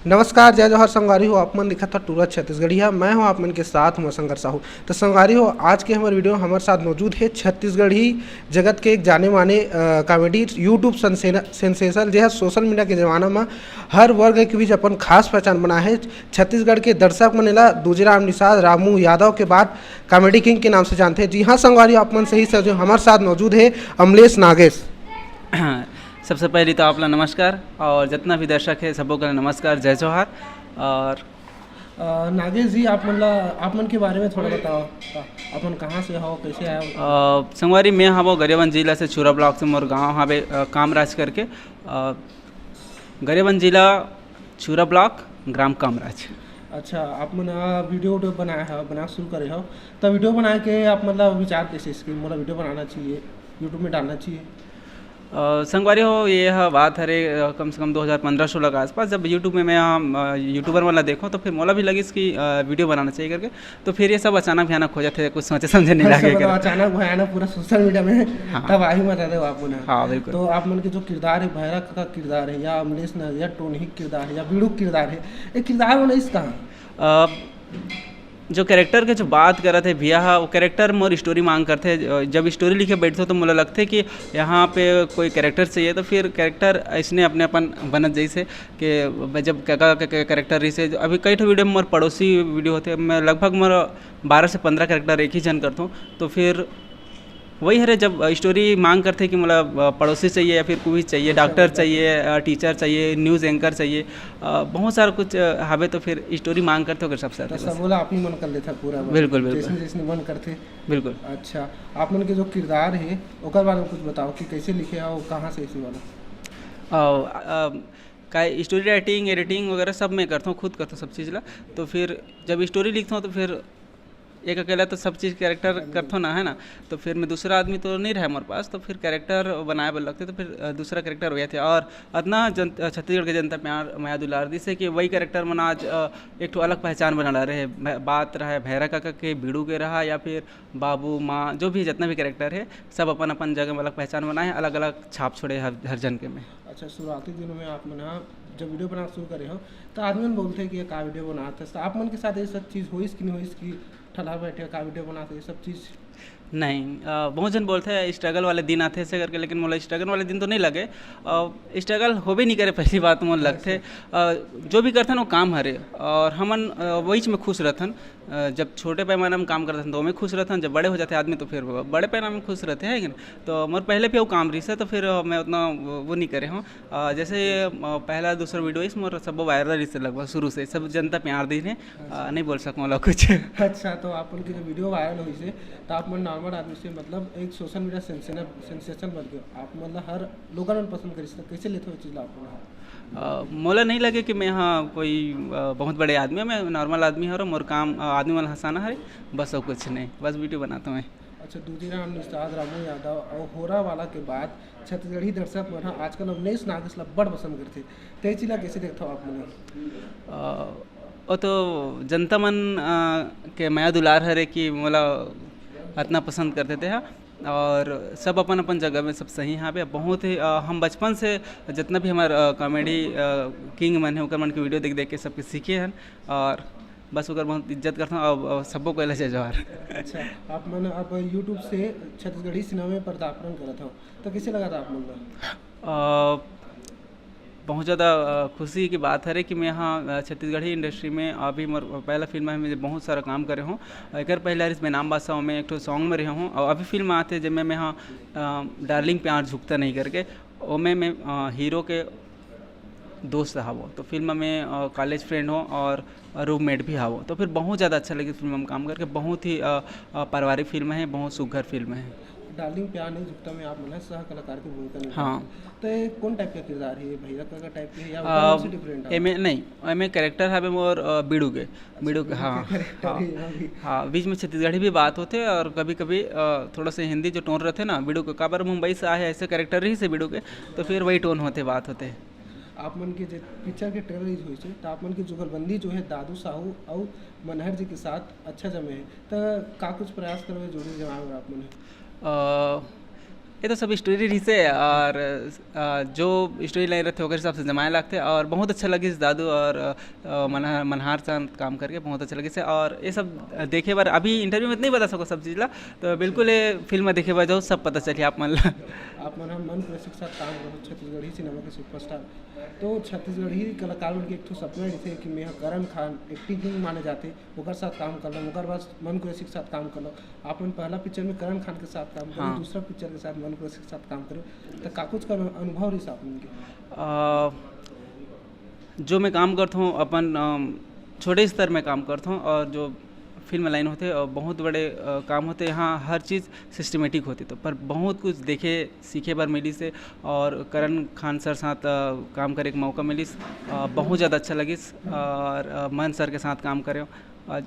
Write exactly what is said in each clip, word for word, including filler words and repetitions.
नमस्कार, जय जोहार संगवारी हो, आप मन दिखत हो टूरा छत्तीसगढ़िया, मैं हूं आप मन के साथ हूं शंकर साहू। तो संगवारी हो, आज के हमर वीडियो में हमर साथ मौजूद है छत्तीसगढ़ी जगत के एक जाने माने, अ, कॉमेडी YouTube सनसेना-, सेंसेशनल, जे ह सोशल मीडिया के जमाना में हर वर्ग के बीच अपन खास पहचान बनाए है। छत्तीसगढ़ के दर्शक मन एला दूजीराम निषाद रामू यादव के बाद कॉमेडी किंग के नाम से जानते हैं। जी हाँ संगवारी, आप मन सही से जो हमर साथ मौजूद है अमलेश नागेश। सबसे पहले तो आप ला नमस्कार और जितना भी दर्शक है सबको का नमस्कार, जय जोहार। और अ, नागेश जी, आप मन ला, आप मन के बारे में थोड़ा बताओ, का-, आप मन कहाँ से हो, कैसे आए हो? अ, संगवारी, मैं हवो गरियाबंद जिला से, छुरा ब्लॉक से मोर गांव हवे, अ, कामराज करके। अ, गरियाबंद जिला, छुरा ब्लॉक, ग्राम कामराज। अच्छा, आप मन ह वीडियो उडियो बनाए हो, बना शुरू करे हो, तो वीडियो बनाए के आप मतलब विचार कैसे इसके, मतलब वीडियो बनाना चाहिए, YouTube में डालना चाहिए? अ, संगवारी हो, ये ह बात हरे, अ, कम से कम दो हज़ार पन्द्रह सोलह के आसपास, जब YouTube में मैं, अ, यूट्यूबर वाला देखो, तो फिर मोला भी लगिस कि, अ, वीडियो बनाना चाहिए करके। तो फिर ये सब अचानक भयानक हो जाते हैं, कुछ सोचे समझे नहीं अच्छा, लागे मतलब कर। अचानक भयानक पूरा सोशल मीडिया में हाँ। तबाही मचा दे आप मन ह। हाँ, बिल्कुल। तो आप मन के जो किरदार है, भैरा का किरदार है, या अमलेश न, या टोनही किरदार है, या बीड़ू किरदार है, ये किरदार बनाइस कहाँ? अ, जो कैरेक्टर के जो बात करत हे भैया ह, वो कैरेक्टर मोर स्टोरी मांग करथे। अ, जब स्टोरी लिखे बैठथो तो मोला लगथे कि यहाँ पे कोई कैरेक्टर चाहिए, तो फिर कैरेक्टर अइसने अपने अपन बनत जइसे कि मैं जब काका के, के कैरेक्टर रहिसे, अभी कई ठो वीडियो में मोर पड़ोसी वीडियो होथे, मैं लगभग मोर बारह से पन्द्रह कैरेक्टर एक ही जन करथों, तो फिर वही हरे, जब, अ, स्टोरी मांग करथे कि मोला, अ, पड़ोसी चाहिए या फिर कोई चाहिए, अच्छा, डॉक्टर मतलब चाहिए, अ, टीचर चाहिए, न्यूज़ एंकर चाहिए, अ, बहुत सारा कुछ, अ, हवे, तो फिर स्टोरी मांग करथे ओकर हिसाब से तो आथे बस। सब बोला आप ही मन कर लेथा पूरा बस। बिल्कुल, बिल्कुल। जैसे, जैसे मन करथे। बिल्कुल। अच्छा, आप मन के जो किरदार हे, ओकर बारे में कुछ बताओ कि कैसे लिखे हो, कहाँ से इसी वाला? अ, अ, का स्टोरी राइटिंग, एडिटिंग वगैरह सब मैं करथों, खुद करथों सब चीज़ ला। तो फिर जब स्टोरी लिखथों तो फिर एक अकेला तो सब चीज़ कैरेक्टर करथों ना, है ना? तो फिर मैं दूसरा आदमी तो नहीं रहे मोर पास, तो फिर कैरेक्टर बनाए बर लगथे, तो फिर, अ, दूसरा कैरेक्टर हो जाथे। और अतना जन-, अ, छत्तीसगढ़ के जनता प्यार, मया दुलार दिसे कि वही कैरेक्टर मन आज, अ, एक ठो अलग पहचान बना ला रहे। भ-, बात रहे भैरा काका के, बीड़ू के रहा, या फिर बाबू, माँ, जो भी जितना भी कैरेक्टर है, सब अपन अपन जगह में अलग पहचान बनाए, अलग-अलग छाप छोड़े हर, हर जन के में। अच्छा, शुरुआती दिनों में आप मन ह जब वीडियो बनाना शुरू करे हो, तो आदमी मन बोलथे कि ये का वीडियो बनात हस? तो आप मन के साथ ये सब चीज़ होइस कि नहीं होइस कि ठलहा बैठे का वीडियो बनात, ये सब चीज़? नहीं, अ, बहुत जन बोलथे, "स्ट्रगल वाले दिन आथे," ऐसे करके, लेकिन मोला स्ट्रगल वाले दिन तो नहीं लगे। अ, स्ट्रगल होबे नहीं करे, पहली बात मोला लगथे। अच्छा। अ, जो भी करथन, वो काम हरे, और हमन, अ, वहीच में खुश रहथन। अ, जब छोटे पैमाना में काम करथन, तो ओमे खुश रहथन, जब बड़े हो जाथे आदमी, तो फिर वो बड़े पैमाना में खुश रहथे, है कि नहीं? तो मोर पहले भी वो काम रहिस हे, तो फिर, अ, मैं उतना वो, वो नहीं करे हूँ। अ, जैसे, अ, पहला दूसरा वीडियो इस मोर सबो वायरल रहिस हे, लगभग शुरू से सब जनता प्यार दीन हे। अ, अच्छा। नहीं बोल सकूँ ओला कुछ। अच्छा, तो आप मन के जो वीडियो वायरल होइस हे, तो आप मन नॉर्मल आदमी से, मतलब, एक सोशल मीडिया सेंसेशनल, सेंसेशन बन गए, आप, मतलब, हर लोगन मन पसंद करिस, तो कैसे लेथे वो चीज़ ला आप मन? अ, मोला नहीं लगे कि मैं ह कोई, अ, बहुत बड़े आदमी हूँ, मैं नॉर्मल आदमी हूँ, मोर काम, अ, आदमी मन हंसाना है, बस और कुछ नहीं, बस वीडियो बनाता हूँ मैं। अच्छा, दूजीराम निषाद, रामू यादव और होरा वाला के बाद छत्तीसगढ़ी दर्शक मन ह आजकल अमलेश नागेश ला बड़ पसंद करथे, ते चीज ला कैसे देखथव आप मन? अ, वो तो जनता मन, अ, के मया दुलार हरे कि मोला अतना पसंद करथे ते ह। और सब अपन अपन जगह में सब सही हावे। बहुत ही, अ, हम बचपन से जितना भी हमार, अ, कॉमेडी, अ, किंग मन हे, ओकर मन के वीडियो देख देख के सबके सीखे हन। और बस ओकर बहुत इज्जत करथन। और, और सबो कोई ला जय जोहार। अच्छा, आप मन अब YouTube से छत्तीसगढ़ी सिनेमा में पदार्पण करत हव, तो कैसे लगत हे आप मन ला? अ, बहुत ज़्यादा, अ, खुशी की बात हरे कि मैं ह, अ, छत्तीसगढ़ी इंडस्ट्री में अभी मोर पहला फिल्म हे, मैं बहुत सारा काम करे हूँ। एकर पहले हरिस बेनाम बादशाह में एक ठो सॉन्ग में रहे हूँ, और अभी फिल्म आथे जेमे मैं ह, अ, डार्लिंग प्यार झुकता नहीं करके, ओमे मैं, अ, हीरो के दोस्त हवो, तो फिल्म में, अ, कॉलेज फ्रेंड हो और रूममेट भी हवो, तो फिर बहुत ज़्यादा अच्छा लगे फिल्म में काम करके। बहुत ही, अ, अ, पारिवारिक फिल्म है, बहुत सुघर फिल्म है। डार्लिंग प्यार नहीं झुकता में आप मन ह सह कलाकार की भूमिका निभाए हाँ। हैं। तो ये कौन टाइप का किरदार है? ये भैया का टाइप के है या अ, कौन से डिफरेंट है? एमे नहीं, एमे कैरेक्टर हवे मोर, अ, बीड़ू के। अच्छा, बीड़ू के, बीड़ू हाँ, के कैरेक्टर हाँ। है, हाँ भी। हाँ, बीच में छत्तीसगढ़ी भी बात होथे और कभी-कभी, अ, थोड़ा सा हिंदी जो टोन रहथे ना, बीड़ू के काबर मुंबई से आए, ऐसे कैरेक्टर रहिस हे बीड़ू के, तो फिर वही टोन होथे, बात होथे। आप मन के जे पिक्चर के ट्रेलर रिलीज होइस हे, त आप मन के जुगलबंदी जो है दादू साहू अउ मनहर जी के साथ अच्छा जमे हे, त का कुछ प्रयास करबे जोड़ी जमाए बर आप मन ह? अ, ये तो सब स्टोरी रहिसे और, अ, जो स्टोरी लाइन रहथे ओकर हिसाब से जमाए लागथे और बहुत अच्छा लगिस दादू और, अ, मनहा-, मनहार साथ काम करके बहुत अच्छा लगिस हे। और ये सब देखे बर अभी इंटरव्यू में नहीं बता सको सब चीज़ ला, तो बिल्कुल ये फिल्म देखे बर जाओ, सब पता चली आप मन ला। आप मन ह मन कुरैशी के साथ काम करो, छत्तीसगढ़ी सिनेमा के सुपरस्टार। तो छत्तीसगढ़ी कलाकार मन के एक ठो सपना रहिथे कि मैं ह करण खान एक्टिंग किंग माने जाथे, ओकर साथ काम कर लो, ओकर बाद मन कुरैशी के साथ काम कर लो। आप मन पहला पिक्चर में करण खान के साथ काम करो, हाँ। दूसरा पिक्चर के साथ मन कुरैशी के साथ काम करो, तो का कुछ का अनुभव रहिस आप मन के? अ, जो मैं काम करता हूँ अपन, अम, छोटे स्तर में काम करता हूँ और जो फिल्म लाइन होथे और बहुत बड़े, अ, काम होथे, यहाँ हर चीज़ सिस्टमेटिक होथे, तो पर बहुत कुछ देखे सीखे बर मिलिस हे और करण खान सर साथ, अ, काम करे के मौका मिलिस, अ, बहुत ज़्यादा अच्छा लगिस और, अ, मन सर के साथ काम करे और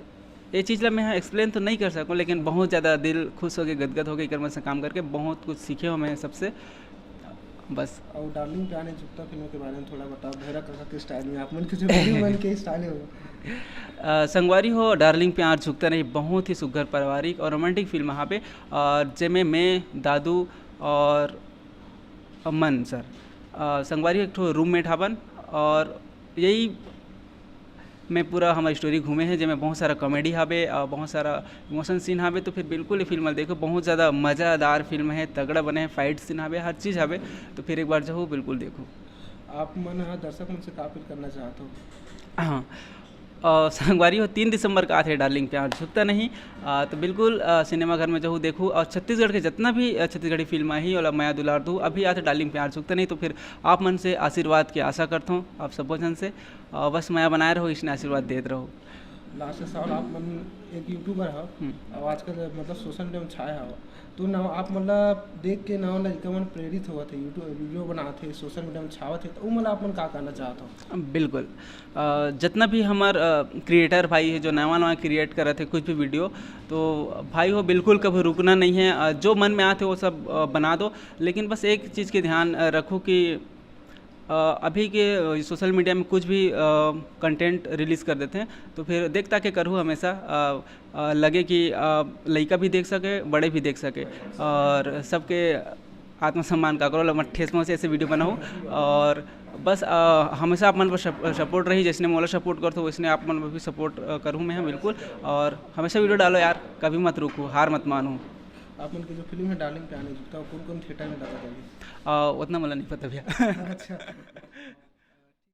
ये चीज़ ला मैं एक्सप्लेन तो नहीं कर सकूँ, लेकिन बहुत ज़्यादा दिल खुश होके गदगद होके एकर मन से काम करके बहुत कुछ सीखे हो मैं सबसे, बस। और डार्लिंग प्यार नहीं झुकता फिल्म के बारे में थोड़ा बताओ, भैरा काका के स्टाइल में, आप मन के जो फिल्म मन के स्टाइल है वो। अ, संगवारी हो, डार्लिंग प्यार झुकता नहीं बहुत ही सुघर पारिवारिक और रोमांटिक फिल्म हावे, और जेमे मैं, दादू और मन सर, अ, संगवारी हो एक ठो रूममेट हावन और यही में पूरा हमारी स्टोरी घूमे हे, जेमे बहुत सारा कॉमेडी हावे और बहुत सारा इमोशन सीन हावे। तो फिर बिल्कुल ये फिल्म ला देखो, बहुत ज़्यादा मज़ेदार फिल्म है, तगड़ा बने है, फाइट सीन हावे, हर चीज़ हावे। तो फिर एक बार जाओ, बिल्कुल देखो। आप मन ह दर्शक मन से का अपील करना चाहत हो? हाँ, अ, संगवारी हो, तीन दिसंबर का आथे डार्लिंग प्यार झुकता नहीं। अ, तो बिल्कुल, अ, सिनेमा घर में जाहू देखहू और छत्तीसगढ़ के जितना भी, अ, छत्तीसगढ़ी फिल्म आही ओला मया दुलार दू। अभी आथे डार्लिंग प्यार झुकता नहीं, तो फिर आप मन से आशीर्वाद के आशा करता हूँ आप सबो झन से। अ, बस मया बनाए रहो, इसने आशीर्वाद देत रहो। लास्ट से सवाल, आप मन एक यूट्यूबर हो हम्म। और आजकल मतलब सोशल मीडिया में छाए हो, तो नवा, आप मतलब देख के नवा लड़का मन प्रेरित होवत है, यूट्यूब वीडियो बनात है, सोशल मीडिया में छावत है, तो वो मतलब आप मन का कहना चाहत हो? बिल्कुल, अ, जितना भी हमार, अ, क्रिएटर भाई है जो नवा नवा क्रिएट करत है कुछ भी वीडियो, तो भाई हो बिल्कुल कभी रुकना नहीं है। अ, जो मन में आते वो सब, अ, बना दो, लेकिन बस एक चीज़ के ध्यान, अ, रखो कि अ, अभी के, अ, सोशल मीडिया में कुछ भी, अ, कंटेंट रिलीज कर देते हैं, तो फिर देख ताके करहू हमेशा, अ, अ, लगे कि, अ, लइका भी देख सके, बड़े भी देख सके, और सबके आत्मसम्मान का करो, मत ठेस पहुँचे, ऐसे वीडियो बनाओ। और बस, अ, हमेशा आप मन पर सप-, सपोर्ट रही, जैसने मोला सपोर्ट करथो, वैसने आप मन पर भी सपोर्ट, अ, करहूँ मैं, हाँ, बिल्कुल। और हमेशा वीडियो डालो यार, कभी मत रुको, हार मत मानो। आप मन के जो फिल्म है डार्लिंग प्यार नहीं झुकता, वो कौन कौन थिएटर में लगा जाएगी? अ, उतना मोला नहीं पता भैया। अच्छा।